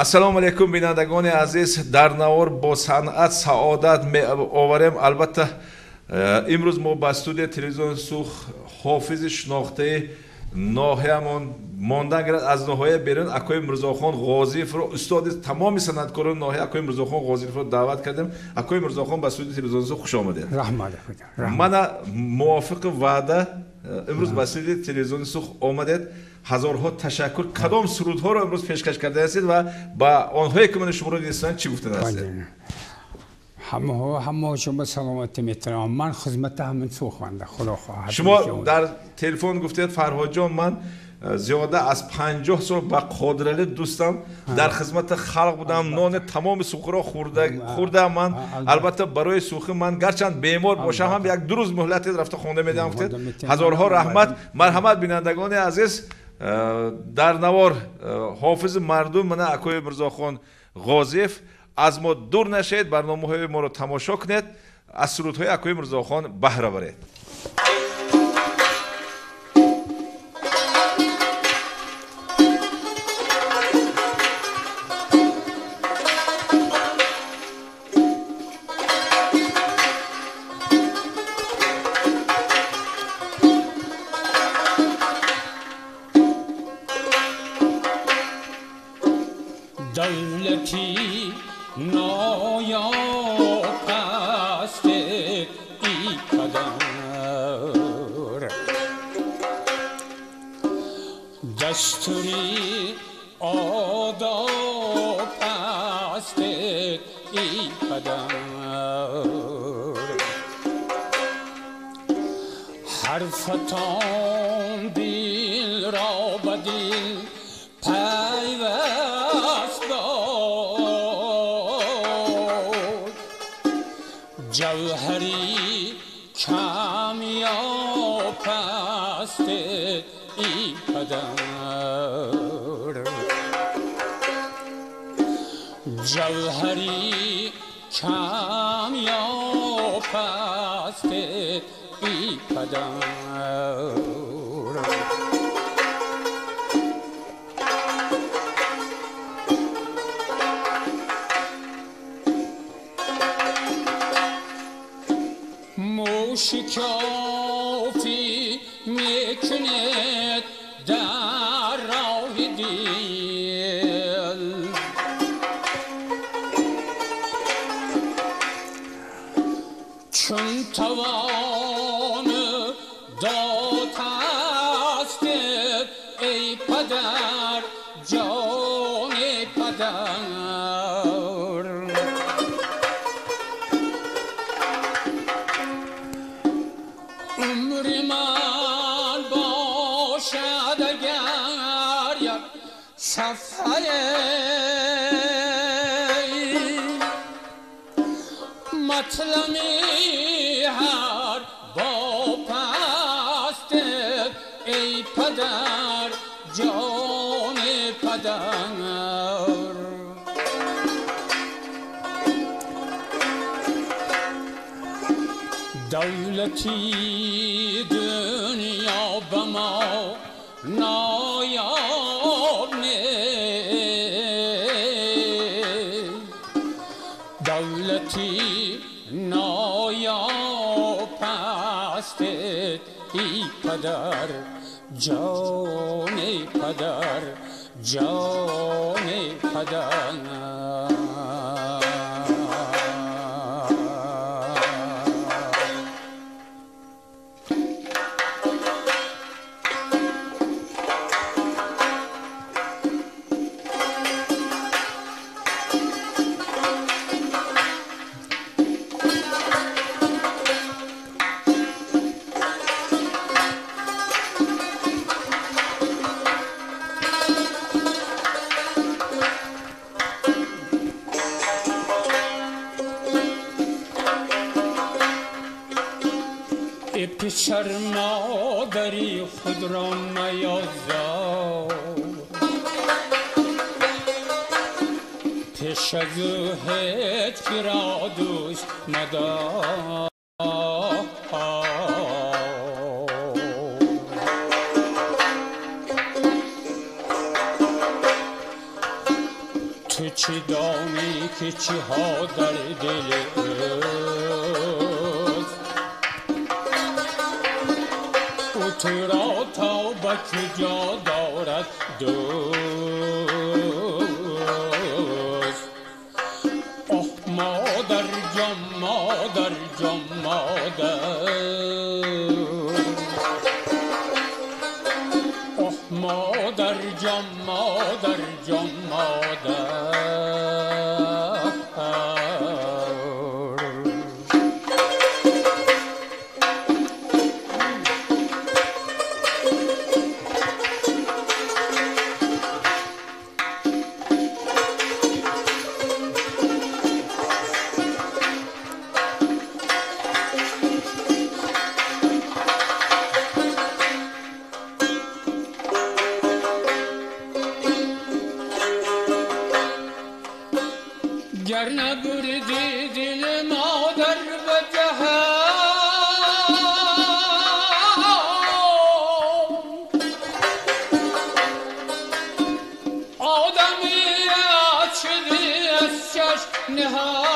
Ассалому алайкум, бинандагони азиз. Дар навор бо санъат саодат меоварем. Албатта, имрӯз мо ба студияи телевизиони Сух ҳофизи шинохтаи ноҳиямон мондан гирад аз ноҳия берун акои Мирзохон Ғозиевро, устоди тамоми санъаткорони ноҳия акои Мирзохон Ғозиевро даъват кардем. Акои Мирзохон, ба студияи телевизиони Сух хуш омадед. Раҳмат. Мана мувофиқи ваъда имрӯз ба студияи телевизиони Сух омадед. Ҳазорҳо ташаккур. Кадом сурудҳоро имрӯз пешкаш карда ҳастед ва ба онҳое ки ман шуморо дидистанд чӣ гуфтан ҳастед? Ҳама шумо саломатӣ метавонам. Ман хизмати ҳамин суханда, худо хоҳад. Шумо дар телефон гуфтед: «Фарҳодҷон, ман зиёда аз 50 сол ба Қодирали дӯстам, дар хизмати халқ будам, нони тамоми сухиро хӯрдам. Ман албатта барои сухи ман гарчанд бемор бошам ҳам як ду рӯз муҳлате рафта хонда медиҳам», гуфтед. Ҳазорҳо раҳмат. Марҳамат, бинандагони азиз, дар навор ҳофизи мардум мана акои Мирзохон Ғозиев. Аз мо дур нашед, барномаҳои моро тамошо кунед, аз сурудҳои акои Мирзохон баҳра баред. Давлати ноёб аст, эй падар, дастури одоб аст, эй падар. Ҳарфатон дилро ба дил пайваст дод, ҷавҳари камёб аст, эй падар, ҷавҳари камёб аст, эй падар. Мӯшикофӣ мекунед дар роҳи дил, чун тавону дод ҳастед, эй падар, ҷони падар. Умри ман бошад агар як сафҳае, матлами ҳар боб ҳастед, эй падар, ҷони падар. Давлати дунё ба мо ноёб не, давлати ноёб ҳастед, эй падар, ҷони падар, ҷони падар. Писар, модари худро меозор, пеш аз ӯ ҳеҷ киро дӯст мадор. Ту чӣ донӣ ки чӣ ҳо дар дили ӯст, ӯ туро то ба куҷо дорад дӯст. Оҳ модар ҷон, модар ҷон, модар, оҳ модар ҷон, модар ҷон, модар. گر نبردی دل مادر به جهان، آدمیت شدی از چشم نهان.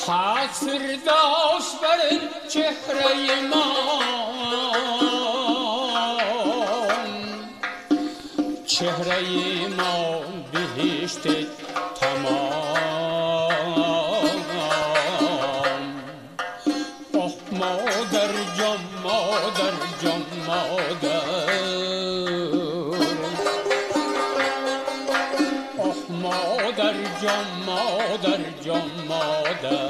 حسر داشت بر چهره ما، چهره ما بهشت تمام. آه مادر جان، مادر جان، مادر، آه مادر جان، مادر جان، مادر.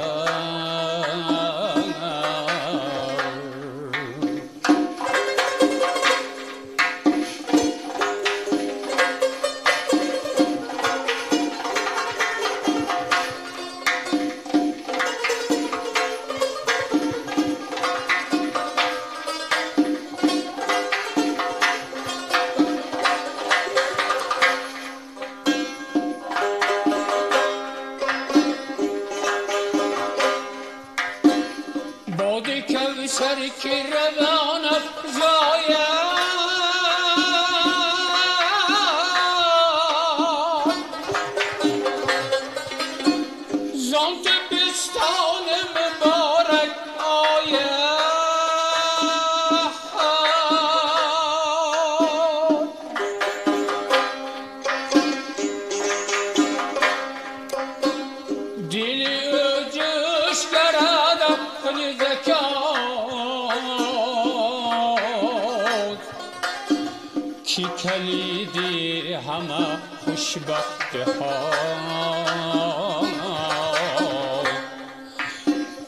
باد کوثر که روان افزاید، زان که بستان مبارک آید. دل او جوش گرد عقل زکات، کی کلیدی همه خوشبخت ها.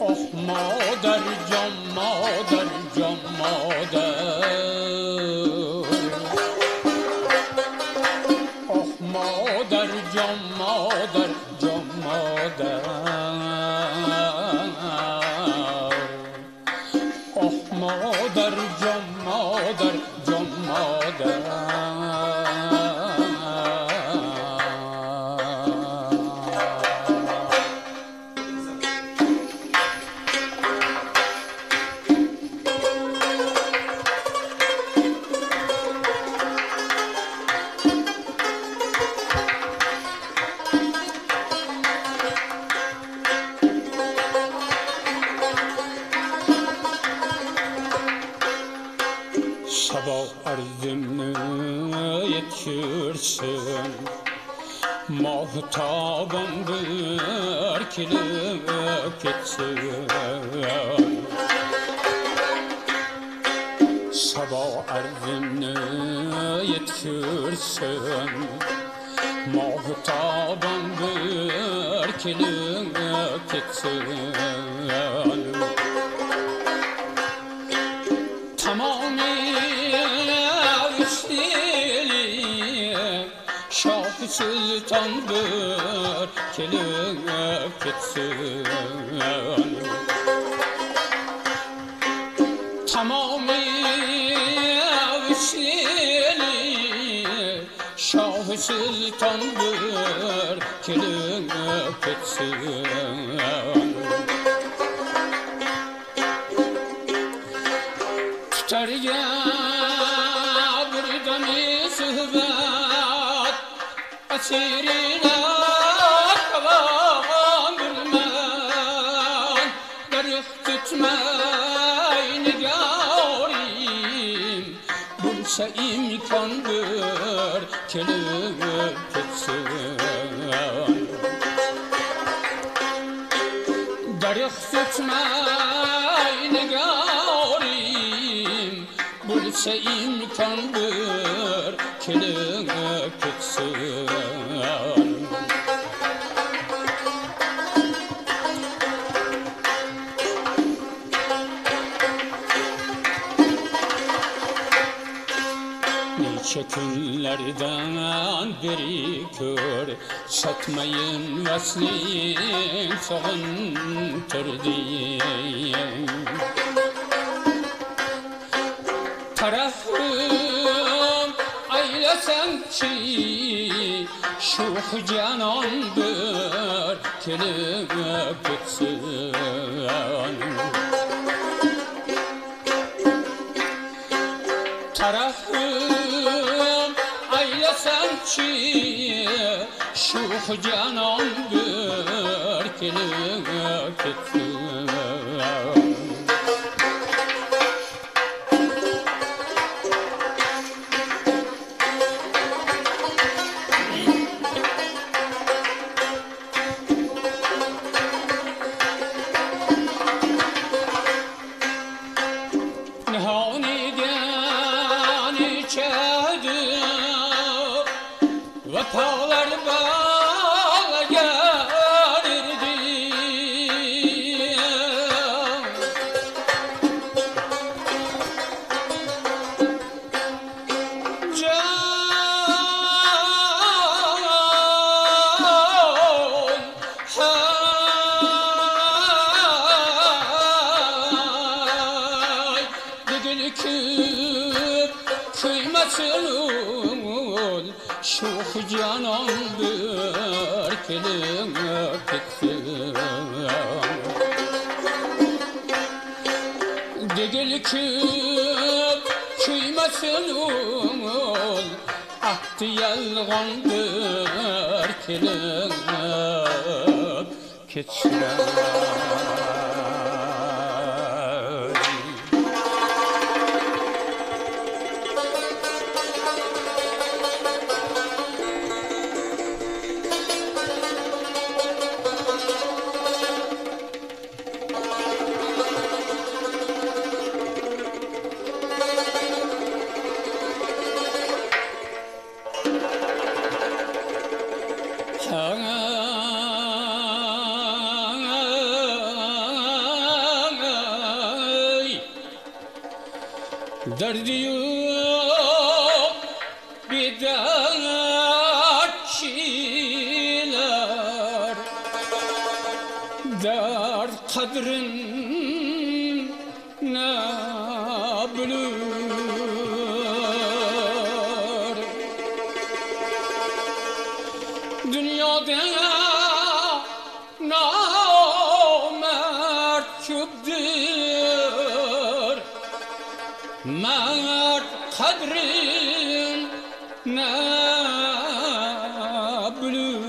آه مادر جان، مادر جان، مادر، آه مادر جان، مادر جان، مادر، آه مادر جان، مادر جان، مادر. Sabah arzımni yetişirsin, mahtabım bir kelip ketsin. Sabah arzımni yetişirsin, mahtabım bir kelip ketsin. Tamamı Şah Sultan bir kelip ketsin. Tamamı Şah Sultan bir kelip ketsin. Terge bir suhbet esirine kalan bilmem Derih tutmay nigarim Bulsa imkandır kelip ketsin Derih tutmay nigarim Bulsa imkandır kelip ketsin Neçe günlerden beri kör Satmayın vaslin sağıntırdı Tarafım aylesem ki Şuh canandır kelip ketsin Tarafım aylesem ki Şuh canandır kelip ketsin Vefalar bana gelirdi Can hay Degil küp kıymetini Şuh canandır kelip ketsin Degil küp kıymesin Ahdi yalğandır kelip ketsin Derdi yok bir dert çiler Dert kadrin ne bilir Dünyada namert küpdür Mert kadrin ne bilir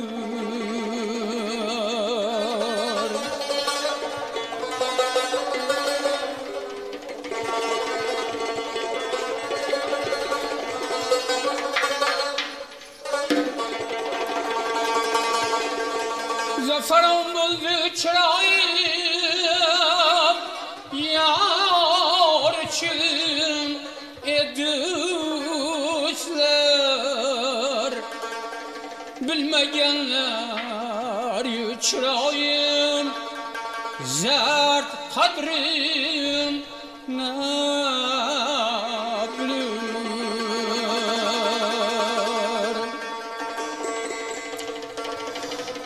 Zaferim buldu çırağım Yar için edüsler Bilmegenler çırağım Zert kadrim ne bilir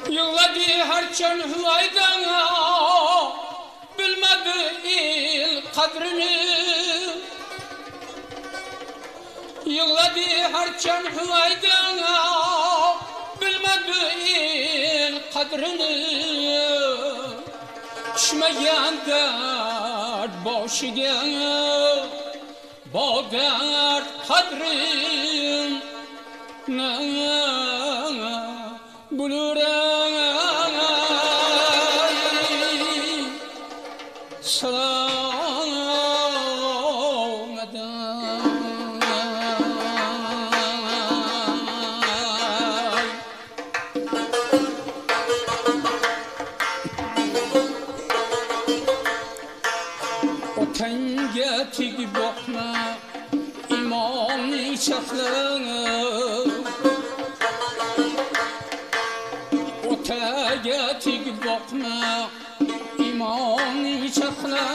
Yığladı herçen hüvaydan Bilmedi il kadrini Yığladı herçen hüvaydan Bilmedi il kadrini Tushmagan dard boshiga با درد قدریم نه بلورم سلام Otanga tegib boqma iymonning saqlini, otaga tegib boqma iymonning saqla.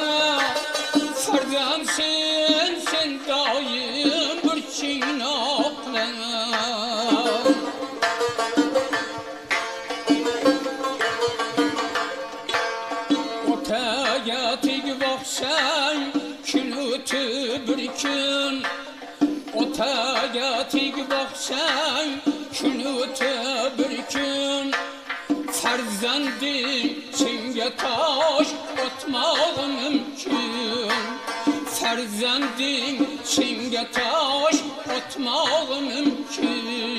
Farzand sen, sen doim burchingni oqla. Otaga tegib boqsang kun o'tib bir kun, otaga tegib boqsang kun o'tib bir kun. Farzanding senga tosh otmog'i mumkin, farzanding senga tosh otmog'i mumkin.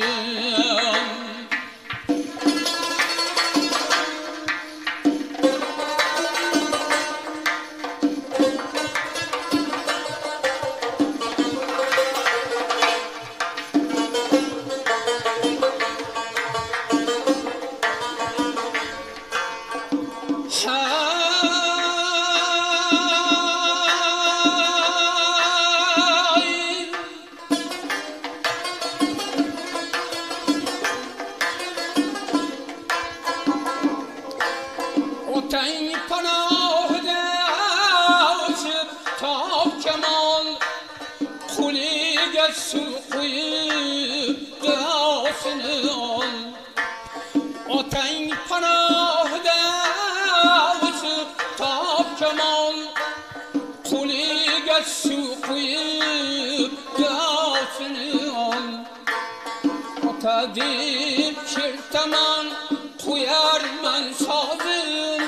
Otang panohida o'chib top kamol, qo'liga suv quyib duosini ol. Otang panohida o'chib top kamol, qo'liga suv quyib duosini ol. Ota deb chertaman qo'yarman sozim,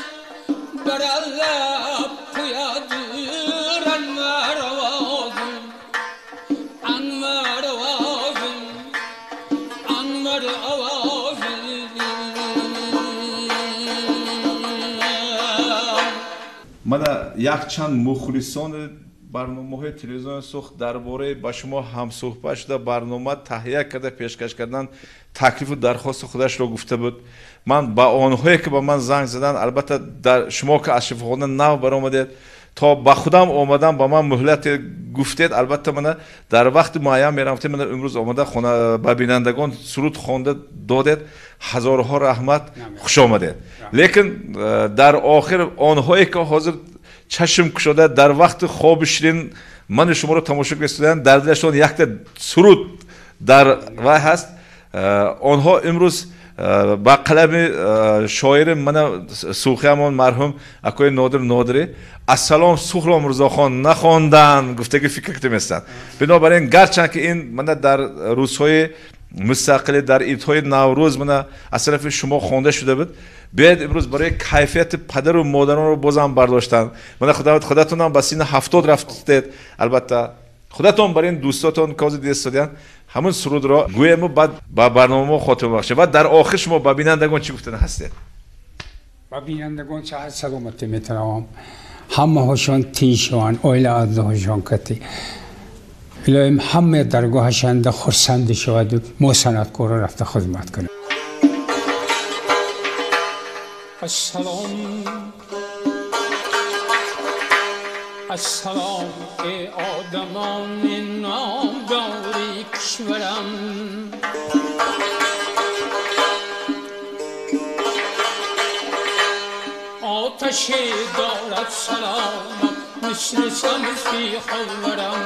barallab qo'yadir anvar ovozim, anvar ovozim, anvar ovozim. Mana якчанд мухлисони барномаҳои телевизиони Суғд дар бораи ба шумо ҳамсӯҳбат шуда барнома таҳия карда пешкаш кардан таклифу дархости худашро гуфта буд. Ман ба онҳое ки ба ман занг заданд, албатта дар шумо ки аз шифохона нав баромадед, то ба худам омадан ба ман муҳлат гуфтед, албатта мана дар вақти муайян мерафтем. Мана имрӯз омада хона ба бинандагон суруд хонда додед, ҳазорҳо раҳмат, хуш омадед. Лекин дар охир онҳое ки ҳозир чашм кушода дар вақти хоби ширин мани шуморо тамошо карданд, дар дилашон якта суруд дар вай ҳаст. Онҳо имрӯз ба қалами шоири мана сухиамон марҳум акои Нодир Нодирӣ ассалом Сухро Мирзохон нахондан гуфтаги фикр кардеместанд. Бинобар ин гарчанд ки ин мана дар рӯзҳои мустақилӣ дар идҳои Наврӯз мана аз тарафи шумо хонда шуда буд, биёед имрӯз барои кайфияти падару модаронро бозам бардоштанд. Мана худатонам ба синни 70 рафтед, албатта худатон бар ин дӯстотон кози дистодиян ҳамун сурудро гӯему баъд ба барномамо хотима бахшем. Ва дар охир шумо ба бинандагон чӣ гуфтан ҳастед? Ба бинандагон саҳат саломатӣ металавам, ҳамаҳошон тинч шаванд, оила аъзоҳошон кати илоҳим ҳама даргоҳашанда хурсанди шаваду мо санъаткорро рафта хизмат кунем. Ассалом, ассалом эй одамони номдори кишварам, оташе дорад саломат мисли шамси ховарам.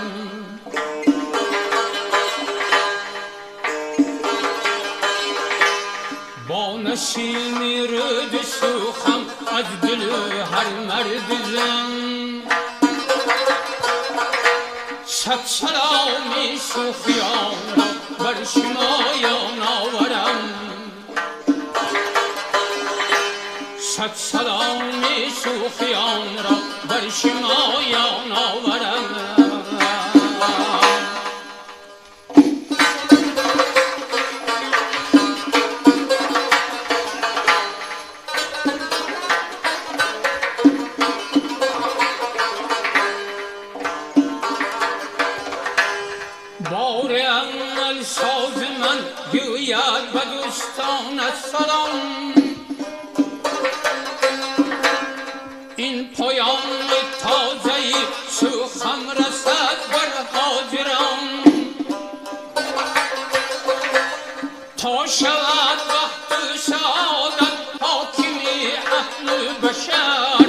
Бо насими руди сухам аз дили ҳар марди зан, сад саломи сухиёнро бар шумоён оварам, сад саломи сухиёнро бар шумоён оварам. دوستان سلام این پایان تازه سخن رسد بر حاضران تا شود وقت سعادت حاکم اهل بشر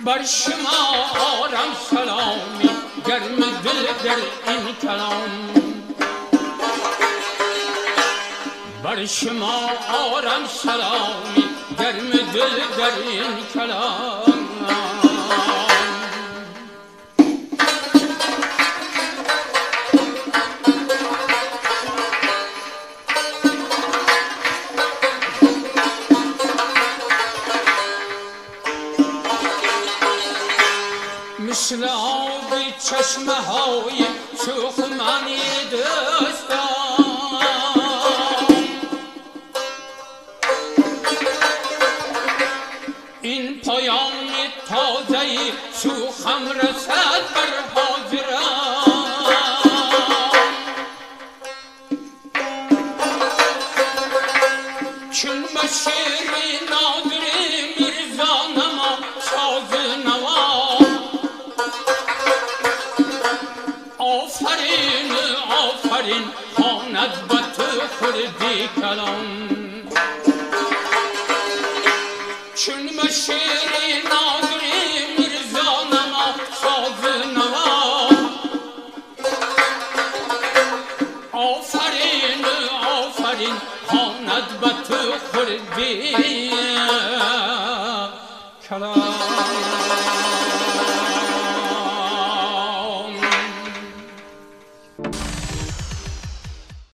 بر شما آرم سلامی گرم دل در این کلام بر شما آرم سلامی گرم دل در این کلام مثل آب چشمه های سخمنی دوستان این پایان تازه سخن رسد بر حاضران چون بشیر نادر میرزا نما ساز نوا آفرین آفرین خواند به تو خردی کلام چون بشیر نادر میرزا نما ساز نوا آفرین آفرین خواند به تو خردی کلام.